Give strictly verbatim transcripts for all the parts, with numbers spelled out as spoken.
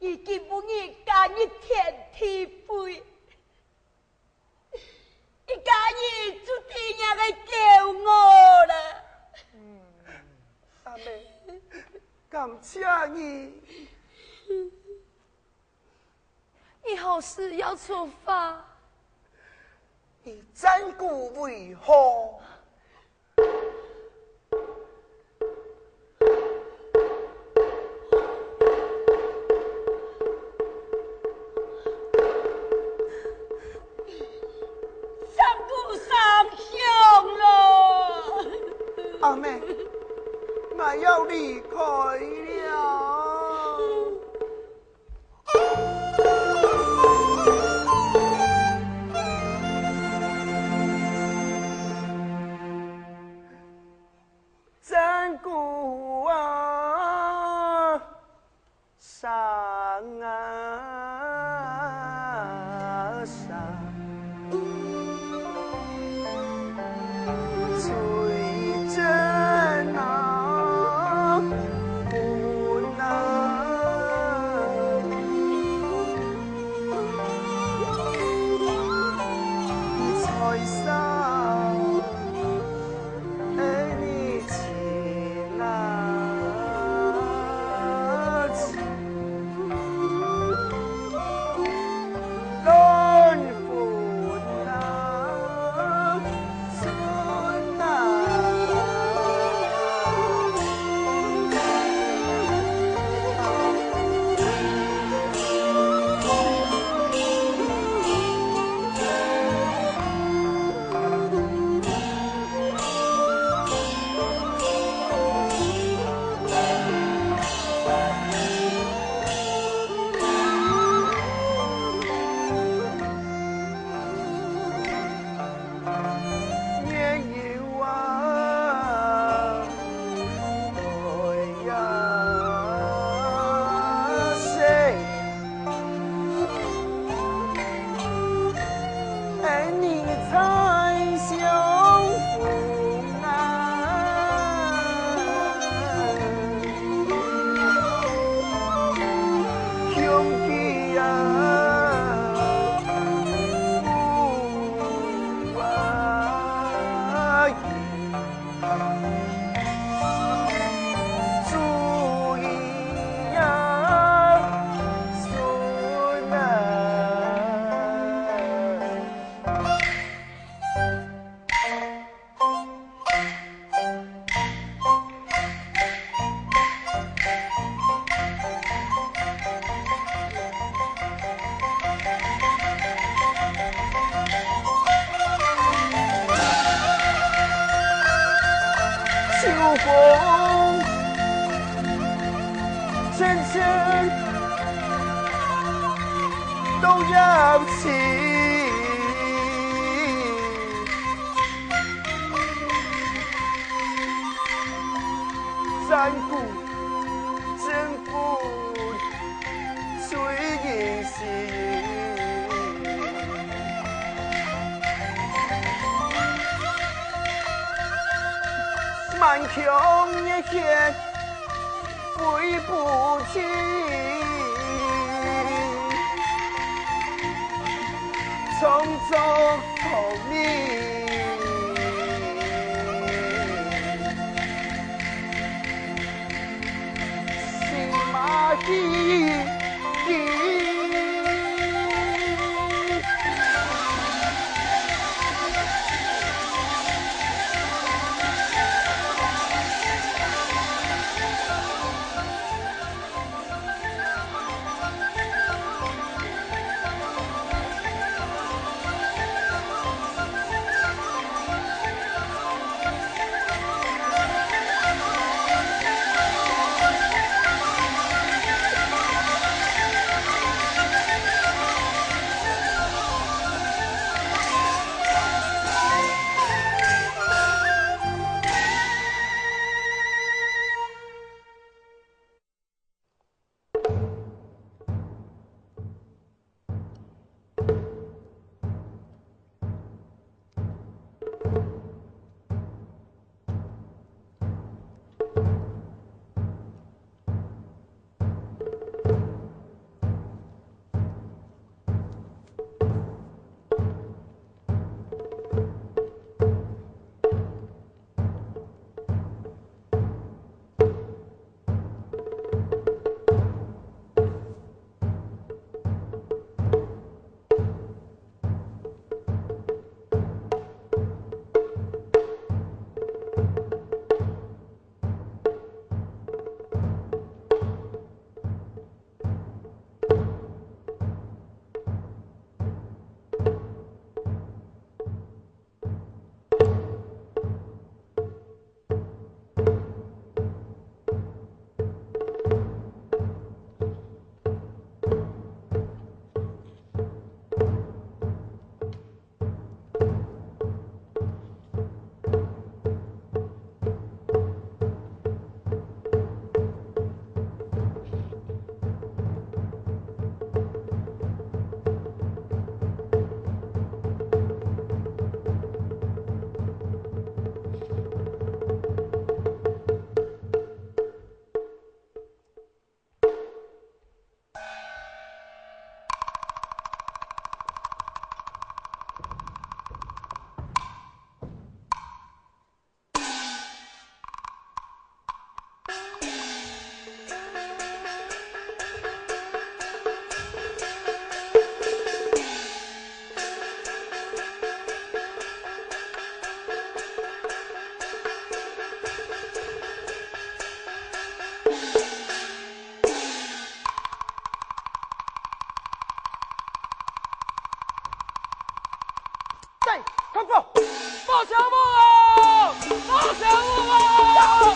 已經分你加一添地位，一家人就知若个驕傲了。阿姆，感謝你。你何時要出發？你戰鼓為何？ 戰鼓聲響了。阿姆，𠊎要離開了。 戰鼓啊，聲啊聲，吹陣啊，風啊，吹散。 秋風陣陣到夜深。 戰鼓陣陣催人心，滿腔熱血 揮不盡，創作同名。放下我啊！放下我啊！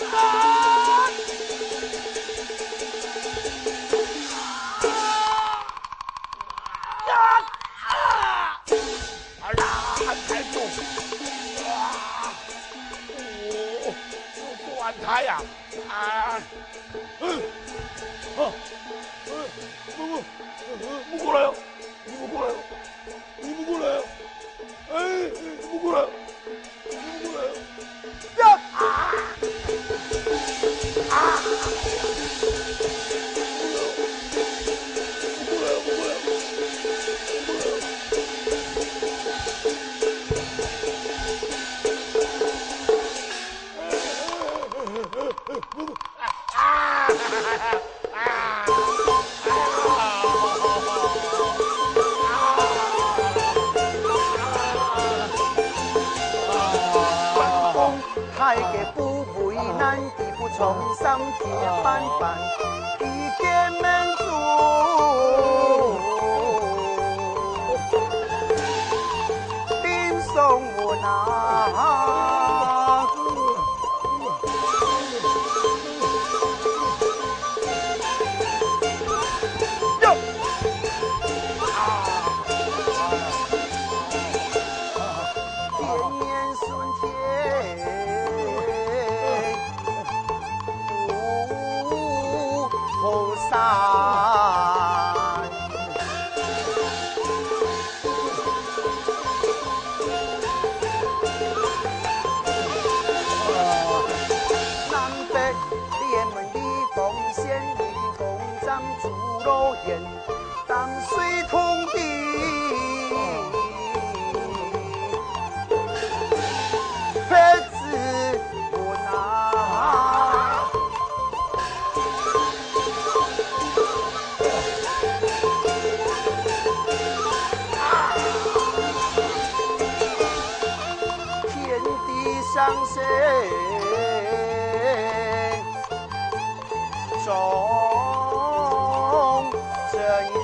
啊！啊！啊！啊！啊啦，太重！啊！哦，哦，断开呀！啊！嗯，哦，嗯，木木，木木过来哦，你木过来哦。 你们过来！哎，你们过来！你们过来！呀！啊！啊！不过来，不过来！不过来！哎，哎，哎，哎，哎，不过，啊！啊！ 关公太个不为难，地不从三界半半，地边门主，林松文啊。 天年春天不和山。 南北联盟李奉先，李公斩朱罗元，打碎铜钿，拍子文啊。 天地上下，众生天。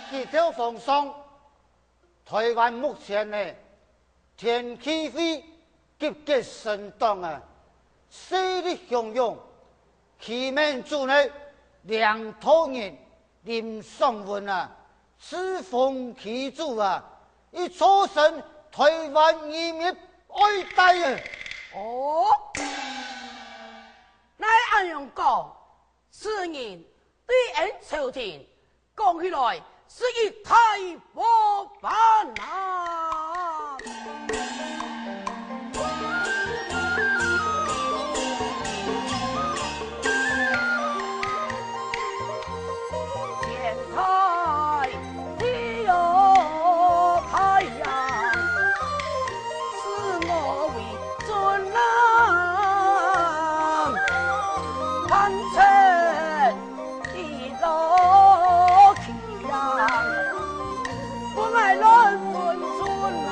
气候方向，台灣目前呢，天氣會急劇升當啊，勢力洶湧，氣象組呢，領導人林爽文啊，恣風起舞啊，一座山台灣人民愛戴啊。哦，哪恁樣講？ 此人對恩朝廷講起來是一大禍患啊！天台 地有开呀，使我为尊啊，看成地老去呀，不爱乱分尊啊。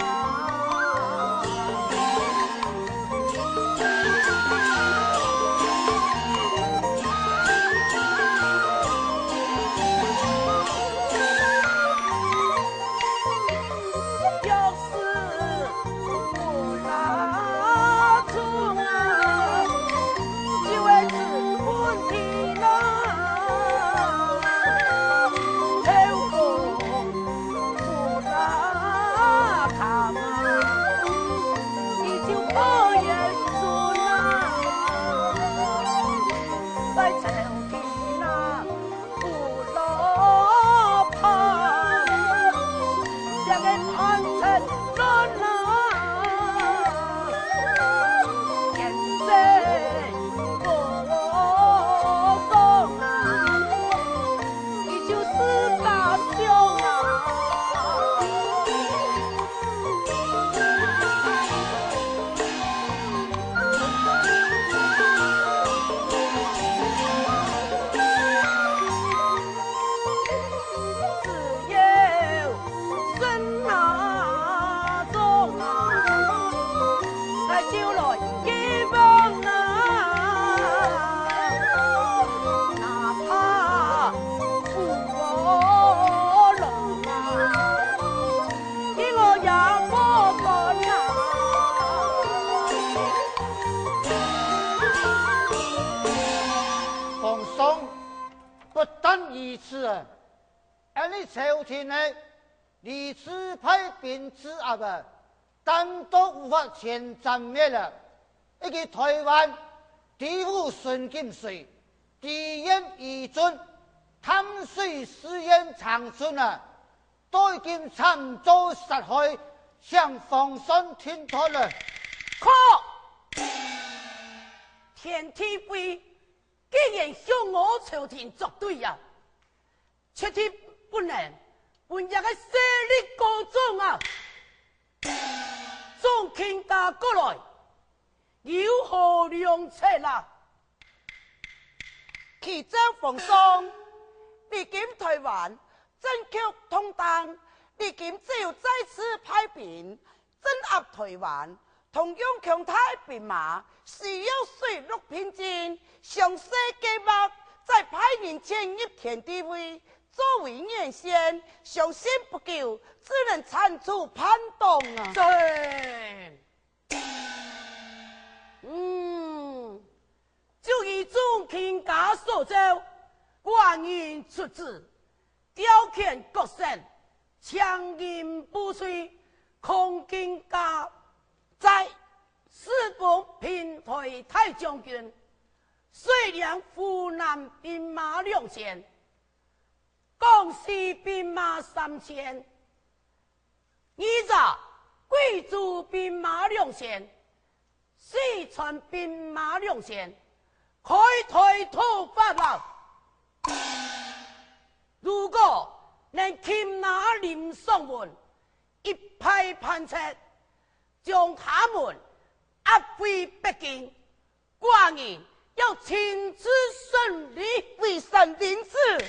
其次啊，俺俚朝廷呢，理智派兵制壓啊，單獨無法全剿滅了。一个台灣，知府孫金水，知縣余俊，淡水市縣程俊啊，都已經慘遭殺害，向荒山停殯了。靠！天地會，竟然向我朝廷作對啊！絕對不能分這个勢力高中啊！眾卿家過來，有何良策啊？啟奏皇上，如今台灣政局動盪，如今只有再次派兵 鎮壓台灣，動用強大兵馬，需要水陸並進，詳細計劃，再派人潛入天地會，作為眼線，相信不久就能剷除叛黨啊！正，嗯，就如眾卿家所奏，寡人出旨， 調遣各省，強引部隊，抗擊家寨，四方平台大將軍，率領湖南兵馬兩千，廣西兵馬三千， 二十，貴州兵馬兩千，四川兵馬兩千，開台討伐啊！如果能擒拿林爽文，一派叛賊，將他們押回北京，寡人要親自審理。為臣領旨。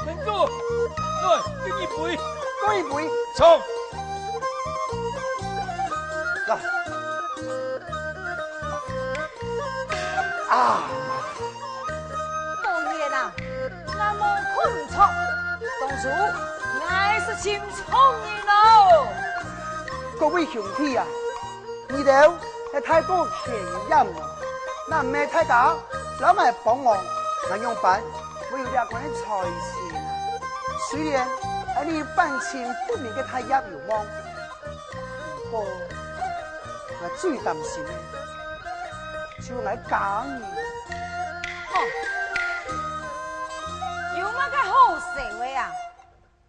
门主，来，敬一杯。干一杯。走。来。啊。老爷啊，那么困不着，当初，俺是寻错人了。各位兄弟啊， 你兜係太過權威哦，那毋係大家摎𠊎幫忙，𠊎仰般會有這款个才情啊？雖然𠊎俚反清復明个大業有望，不過𠊎最擔心个就𠊎家人。吼，有麼个好愁个啊？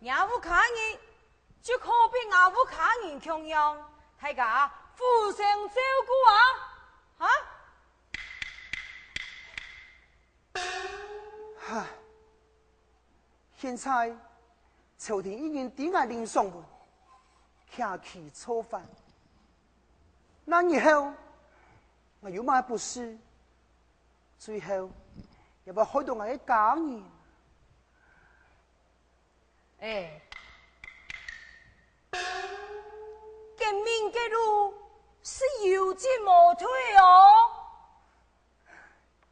若屋下人 就可比吾屋下人共樣，大家互相照顧啊！哈？唉，現在朝廷已經知𠊎林爽文，徛起造反。那日後，𠊎有麼个不是，最後也會害到𠊎个家人。 哎，革命个路是有進無退哦。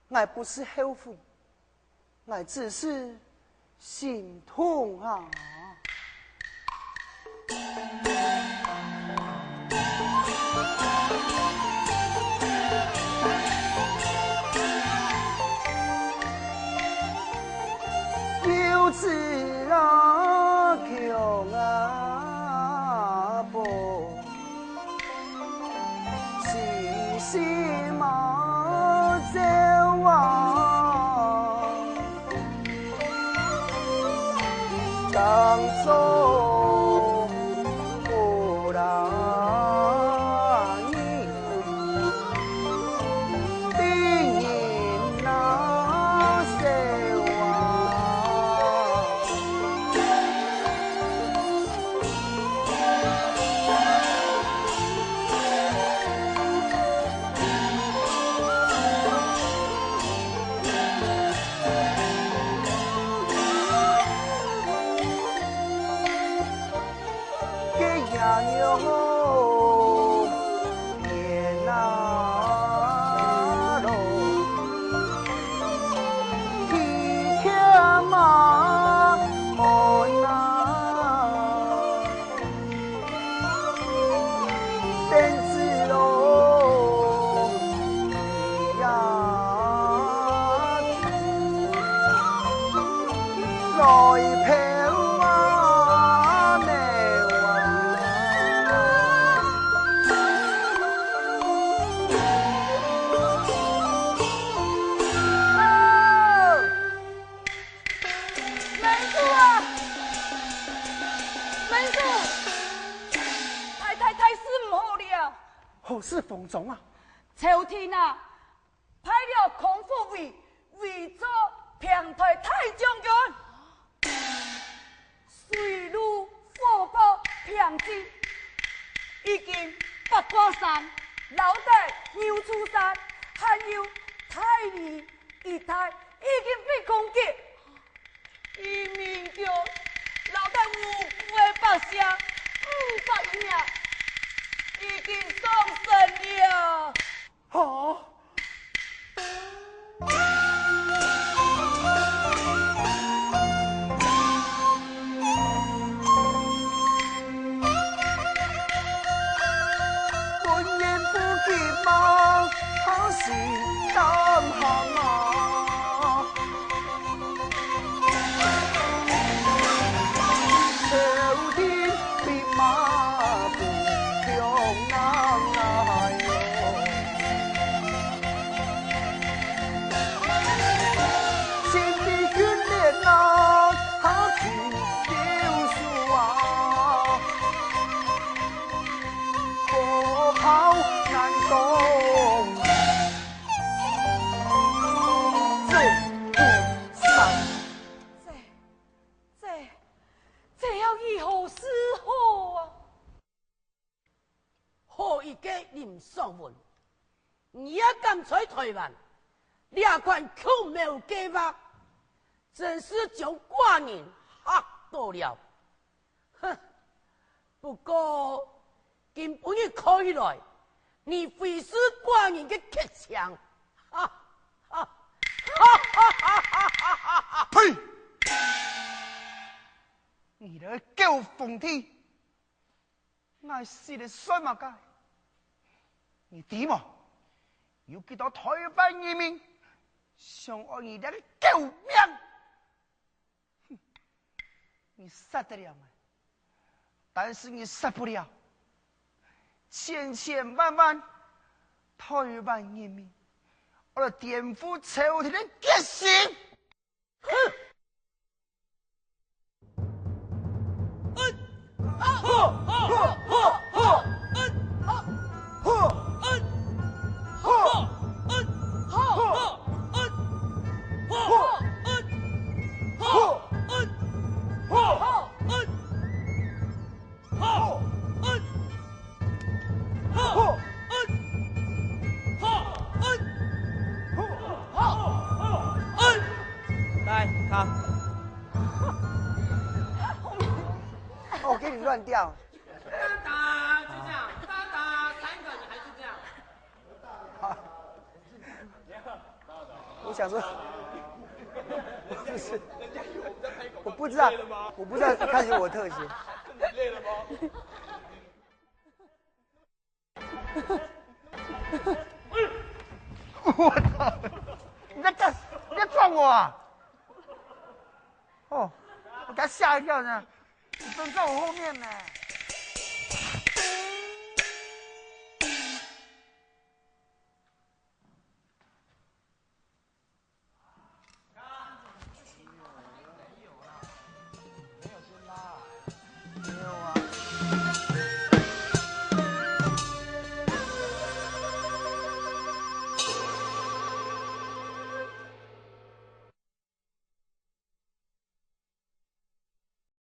𠊎不是後悔，𠊎只是心痛啊。 有志啊，强啊，不，信心啊，走啊。中啊！朝廷啊，派了康福为，为做平台大将军。水陆火炮平津，已经八卦山、老底牛出山，还有大理一带已经被攻击。 移民局老弟五位伯兄五百名已经丧生了。好。本人不急忙，好心当行啊。 朝廷兵马不动啊，哎哟。新的训练啊，他听教书啊，火炮难攻。这，这，这要如何是好啊？好一个林爽文，你也敢在台灣？這款共謀計畫，真是將寡人嚇到了。哼，不過，今晡日看起來，你非是寡人个客將。哈，哈，哈哈哈哈哈哈哈！呸！你這狗瘋癲！ 𠊎死了算麼个？你知無？有幾多台灣人民想愛你這个狗命？哼，你殺得了𠊎，但是你殺不了千千萬萬台灣人民，為了顛覆朝廷的決心。 來，看。我给你乱掉。大大就这样，大大三个你还是这样。我想说，不是，我不知道，我不知道他是我特写。 我操！你在干？你在撞我啊？哦，我给他吓一跳呢。你蹲在我后面呢。